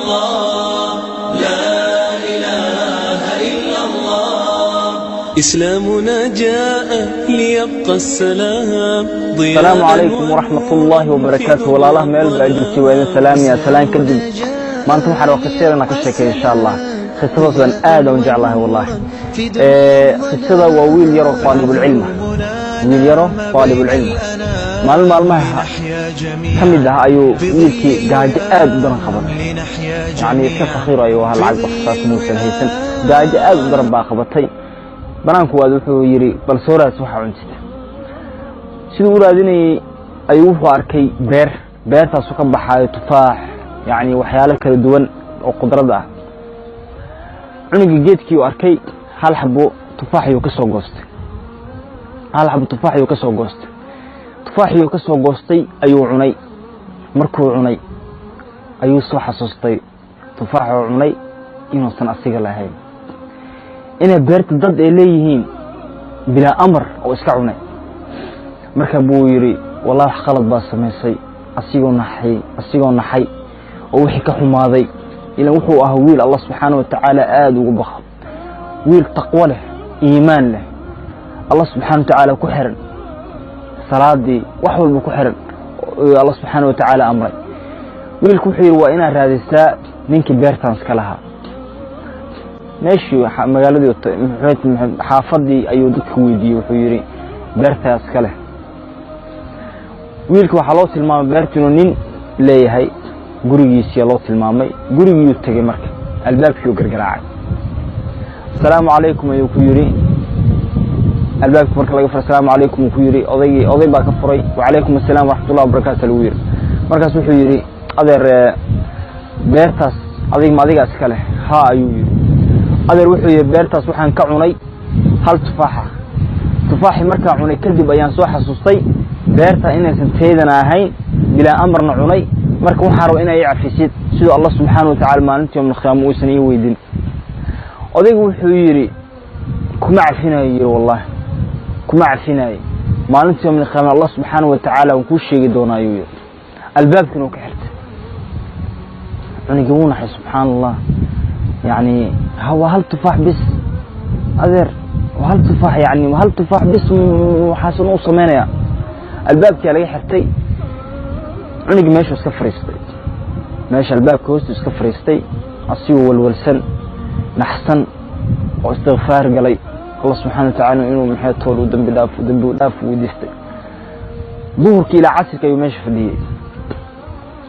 الله، لا إله إلا الله. إسلامنا جاء ليبقى السلام. Asalaamu calaykum waraxmat ullaahi wabarakaatu. Walaalaha meel baa jirtay, waa idin salaamaya. Salaan kadib, maanta waxaan rabaa qisada inaan ka sheekeeyo, insha Allah. Qisadaas baan aad u jeclahay wallahi. Qisada waa wiil yaroo taalibulcilma, wiil yaro taalibulcilma. Maalin maalmaha ka mid ah ayuu wiilkii gaajo aad u daran qabatay. Yacni iska faqiir ayuu ahaa, lacag waxsaas muusan haysan. Gaajo aad u daran baa qabatay. Banaanku waad wuxuu yidhi, "Bal soo raadis waxaa cuntida." Siduu u raadinayey ayuu wuxuu arkay beer, beertaasu ka baxaayo tufaax, yacni waxyaalo kala duwan oo qudrad ah. Cunugii geedkii uu arkay, hal xabo tufaax ayuu ka soo goostay. Hal xabo tufaax ayuu ka soo goostay. Tufaaxiyuu ka soo goostay ayuu cunay. Markuu cunay ayuu soo xasuustay tufaaxuu cunay inuusan asiga lahayn, inay beerta dad ay leeyihiin, bilaa amar oo iska cunay. Marka buu yidhi, "Wallahi wax khalad baa samaysay." Asigoo naxay, asigoo naxay oo wixii ka xumaaday, ilan wuxuu ahaa wiil Allah subxaana wa tacaala aada ugu baqo, wiil taqwo leh, iimaan leh, Allah subxaana wa tacaala ku xiran, salaadii wax walba ku xiran, Allah subxaana wa tacaala amray. Wiilku wuxuu yidhi, "Waa inaad raadisaa ninkii beertan iska lahaa." Meeshii magaaladii, xaafadii ayuu dadka weydiiyey. Wuxuu yidhi, "Beertaa iska leh?" Wiilka waxaa loo tilmaamay beerta inuu nin leeyahay. Gurigiisiya loo tilmaamay. Gurigiiyuu tegey. Marka albaabkiiu gargaraacay. "Asalaamu calaykum," ayuu ku yidhi. Albaabki marka laga furay, "Asalaamu calaykum," uu ku yidhi odaygii. Oday baa ka furay. "Wacalaykum asalaam waraxmatullahi wabarakatu," lagu yidhi. Markaas wuxuu yidhi, "Adeer, beertaas adig ma adiga iska leh?" "Ha," ayuu yidhi. "Adeer," wuxuu yidhi, "beertaas waxaan ka cunay hal tufaaxa. Tufaaxii markaan cunay kadib ayaan soo xasuustay beerta inaysan teydana ahayn, bilaa amarna cunay. Marka waxaan rabaa inaa ii cafisid, siduu Allah subxaana wa tacala maalinta yowm alqiyaama uusan ii weydin." Odaygu wuxuu yidhi, "Kuma cafinayo." Yidhi, "Wallahi kuma cafinayo. Maalinta yowm alqiyaama Allah subxaana wa tacaala waan kuu sheegi doonaa," ayuu yidhi. Albaabkiina uu ka xirtay. Cunugii wuu naxay. Subxaana Allah, yani waa hal tufaax bis, adeer, waa hal tufaax, yani waa hal tufaax bis, waxaasan u samaynaya. Albaabkia laga xirtay. Cunugii meeshuu iska fariistay, meesha albaabka hoostu iska fariistay, asigoo walwalsan, naxsan oo istikfaar galay, Allah subxana wa tacala inuu maxay tool u dambi dhaaf, dambi dhaaf weydiistay. Duhurkii ilaa casirka ayuu meesha fadhiyey.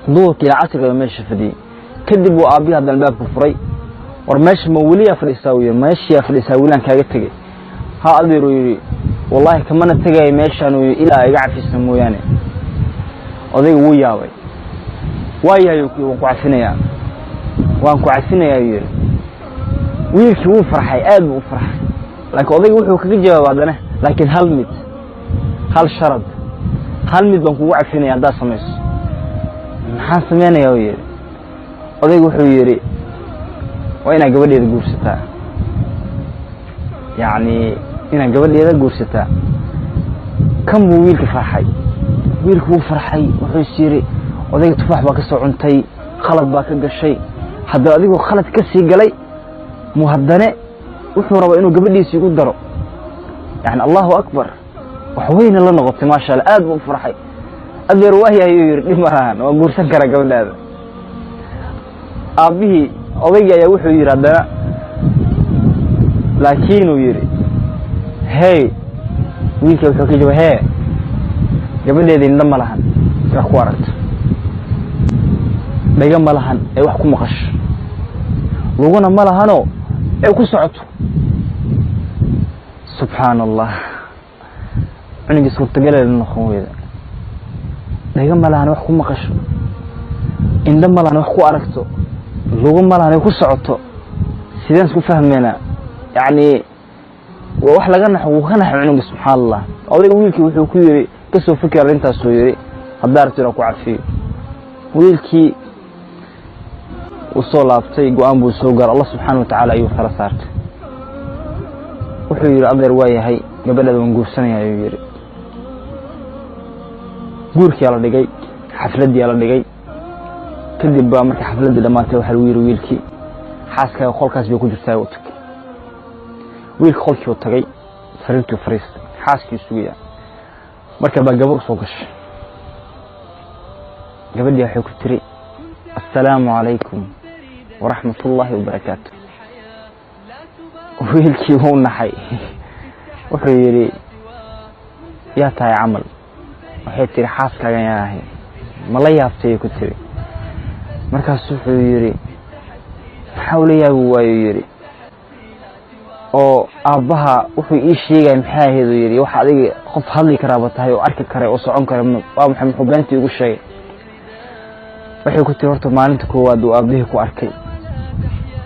Duhurkii ilaa casirka ayuu meesha fadhiyey. Kadib uu aabbihi haddana albaabka furay. "War meesha ma weliyaa fadhisaa?" uu yidhi. "Meeshiyaa fadhisaa weliaan kaaga tegey?" "Ha, adeer," uu yidhi. "Wallahi kamana tegaya meeshaan," uu yidhi, "ilaa iga cafisa mooyaane." Odayga wuu yaabay. "Waayahay," uu ku yidhi, "waan ku cafinayaa, waan ku cafinayaa," ayuu yidhi. Wiilkii wuu farxay, aad buu u farxay. Laakiin odayga wuxuu kaga jawaabay haddana, "Laakiin hal mid, hal sharad, hal mid baan kugu cafinaya haddaad samayso." "Maxaan samaynayaa?" uu yidhi. Odayga wuxuu yidhi, "Waa inaad gabadheeda guursataa, yacni inaad gabadheeda guursataa." Kan buu wiilka farxay. Wiilku wuu farxay. Wuxuu is yidhi, "Odayga tufaax baa ka soo cuntay, khalad baa ka gashay, haddana adigoo khalad ka sii galay mu haddane wuxuu rabaa inuu gabadhiisa igu daro." Yani allahu akbar, wax weyna la noqotay. Maasha Allah, aad buu u farxay. "Adeer, waayahay," ayuu yidhi, "dhib ma lahan, waan guursan karaa gabadhaada." Aabbihii odaygii ayaa wuxuu yidhi haddana, laakiinuu yidhi, "Hey." Wiilka wuxuu ka jawaabay, "Hee, gabadheeda indho ma lahan ay wax ku aragto, dhaga ma lahan ay wax ku maqasho, luguna ma lahanoo ay ku socoto." Subxaana Allah, cunugii suurtagaleeda noqon weyda. Dhaga ma lahan wax ku maqasho, indho ma lahan wax ku aragto, lugo ma lahan ay ku socoto, sideen isku fahmaynaa? Yacni waa wax laga naxo. Wuu ka naxay cunuga. Subxaana Allah, odayga wiilkii wuxuu ku yidhi, "Kasoo fikir arrintaasuu," yidhi, "haddaa rabto inaan ku cafiyo." Wiilkii wuu soo laabtay, go-aan buu soo gaaray. Allah subxaana wa tacaala ayuu tala saartay. Wuxuu yidhi, "Adeer, waa yahay, gabadhaada waan guursanaya," ayuu yidhi. Guurkiyaa la dhigay, xafladdiyaa la dhigay. Kadib Kadib baa marka xafladdii dhammaatay waxaa lagu yidhi wiilkii, xaaskaaga qolkaas bay ku jirtaa, u tagay. Wiilka qolkii u tagay, sariirtii fariistay, xaaskii sugaya. Marka baa gabar usoo gashay. Gabadhii waxay ku tiri, assalaamu calaykum waraxmatullaahi wabarakaatu. Wiilkii wuu naxay, wuxuu yidhi, yaa tahay camal? Waxay tiri, xaaskaagan yaa ahay, ma la yaabtay? Ku tiri. Markaas wuxuu yidhi, maxaa ula yaabi waayo? Yidhi, oo aabbaha wuxuu ii sheegaya maxay ahayd? Uu yidhi, waxa adiga qof hadli karaaba tahay oo arki kara oo socon kara, waa maxay muxuu beentii igu sheegay? Waxay ku tiri, horta maalinta koowaad uu aabbihii ku arkay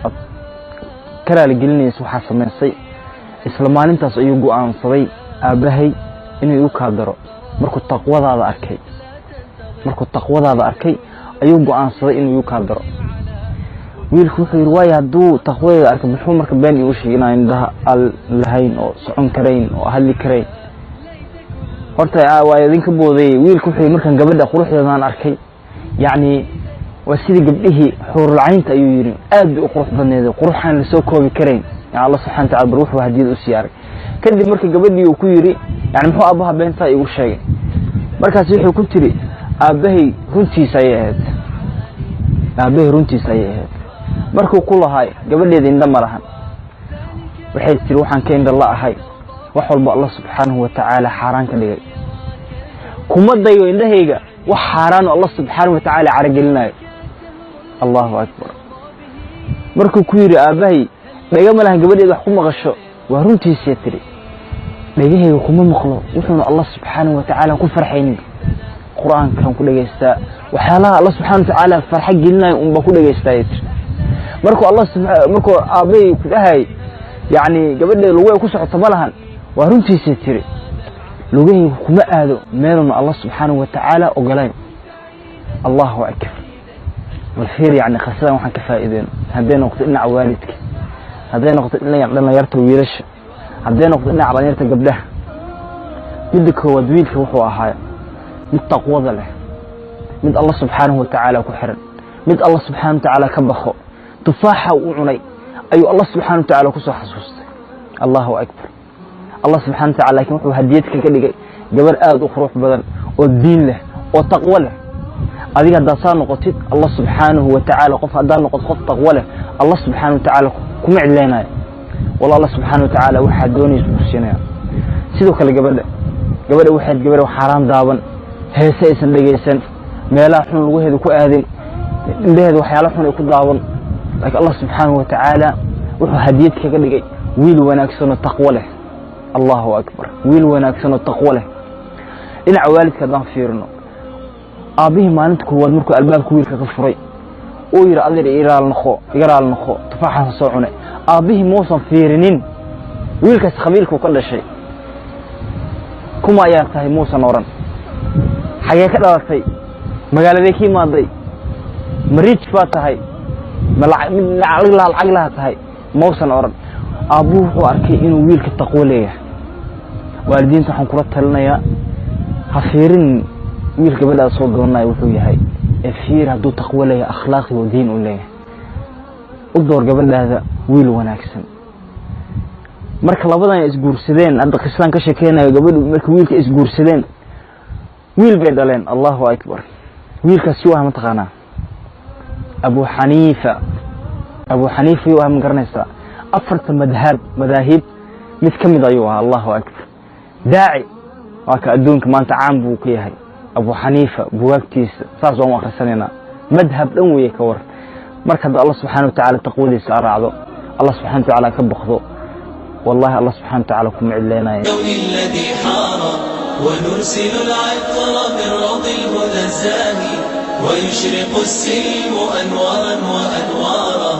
aad ka raaligelinaysa waxaa samaysay, isla maalintaas ayuu go'aansaday aabbahay inuu igu kaadaro. Markuu taqwadaada arkay ayuu go'aansaday inuu igu kaadaro. Wiilku wuxuu yidhi, waayo hadduu taqwadeeda arkay, muxuu marka been iigu sheegay inaan indhaha aan lahayn oo socon karayn oo hadli karayn? Horta waa idinka boodayey. Wiilku wuxuu yidhi, markaan gabadha quruxdeedaan arkay, yacni waa sidii gabdhihii xuurulcaynta, ayuu yidhi, aad bay u qurux badneed, quruxaan lasoo koobi karayn. Yani Allah subxana watacala bar wuxuu hadiyad u siyaaray. Kadib marka gabadhii uu ku yidhi, yani muxuu aabbaha beentaa iigu sheegay? Markaas wuxuu ku tiri, aabbahay runtiisa ayay ahayd, aabbahay runtiisa ayay ahayd markuu ku lahaay gabadheeda indha ma lahan. Waxay tiri, waxaan ka indha la ahay wax walba Allah subxaanahu watacaala xaaraan ka dhigay. Kuma dayo indhahayga wax xaaraan oo Allah subxaanahu watacaala caragelinayo. Allahu akbar. Markuu ku yidhi aabbahay dhaga ma lahan gabadheeda wax ku maqasho, waa runtiisay tiri, dhegahayga kuma maqlo wuxuuna Allah subxaanahu watacaala ku farxaynin. Qur-aankan ku dhegaystaa, waxyaalaha Allah subxana watacaala farxo gelinayo unbaa ku dhegaystaayay tiri. Markuu aabbahay ku dhahay, yacni gabadheeda lugu ay ku socoto ma lahan, waa runtiisay tiri, lugahayga kuma aado meeluna Allah subxaanahu watacaala ogolayn. Allahu akbar. Bal fiir, yani qisadan waxaan ka faa'iideyno, hadday noqoto dhinaca waalidka, hadday noqoto dhinaca dhalinyarta wiilasha, hadday noqoto dhinaca dhalinyarta gabdhaha. Midda koowaad, wiilka wuxuu ahaa mid taqwada leh, mid Allah subxaanahu watacaala ku xiran, mid Allah subxaana watacaala ka baqo. Tufaaxa uu cunay ayuu Allah subxana watacaala kusoo xasuustay. Allahu akbar. Allah subxana watacala lakin wuxuu hadiyad kaga dhigay gabar aada u qurux badan oo diin leh oo taqwo leh. Adiga haddaad saa noqotid, Allah subxaanahu watacaala, qof haddaad noqoto qof taqwo leh, Allah subxaana watacaala kuma cidleynayo. Walla Allah subxaana watacaala waxaa doonaysa ku siinaya. Sidoo kale gabadha waxayd gabadha xaaraan daaban, heese aysan dhegaysan, meelaha xun lugaheeda ku aadin, indhaheeda waxyaala xun ay ku daawan, laakiin Allah subxaanahu watacaala wuxuu hadiyad kaga dhigay wiil wanaagsan oo taqwo leh. Allahu akbar. Wiil wanaagsan oo taqwo leh. Dhinaca waalidka haddaan fiirino, aabbihii maalinta koowaad markuu albaabka wiilka ka furay uu yidhi, adeer iga noqo, iga raali noqo, tufaaxaasa soo cunay, aabbihii muusan fiirinin wiilkaas qabiilkuu ka dhashay, kuma ayaa tahay muusan oran, xagee ka dhalatay, magaaladee ka imaaday, ma rich baa tahay, ma mid lacag laha tahay, mausan oran. Aabbuhu wuxuu arkay inuu wiilka taqwo leeyahay. Waalidiinta waxaan kula talinayaa, ha fiirin wiil gabadhaada soo doonanayo wuxuu yahay, ee fiir hadduu taqwo leeyahay, akhlaaqi oo diin uu leeyahay. U door gabadhaada wiil wanaagsan. Marka labadan isguursadeen, hadda qisaan ka sheekeynayo, gabadhu marka wiilka isguursadeen wiil bay dhaleen. Allahu akbar. Wiilkaas yuu ah mataqaanaa? Abu Xaniifa. Abu Xaniifa yuu ah ma garanaysaa? Afarta madhab madaahib mid ka mid ayuu ahaa. Allahu akbar. Daaci waa ka adduunka maanta caan buu ka yahay Abu Xaniifa, bugaagtiisa saas waan u akhrisanaynaa, madhab dhan weeye ka waran. Marka hadda Allah subxana wa tacaala taqwadiisa a raacdo, Allah subxana wa tacaala ka baqdo, wallahi Allah subxana wa tacaala kuma cidleynayo. الذي حار ونرسل العطر من روض الهدى الزاهي ويشرق السلم أنوارا وأنوارا.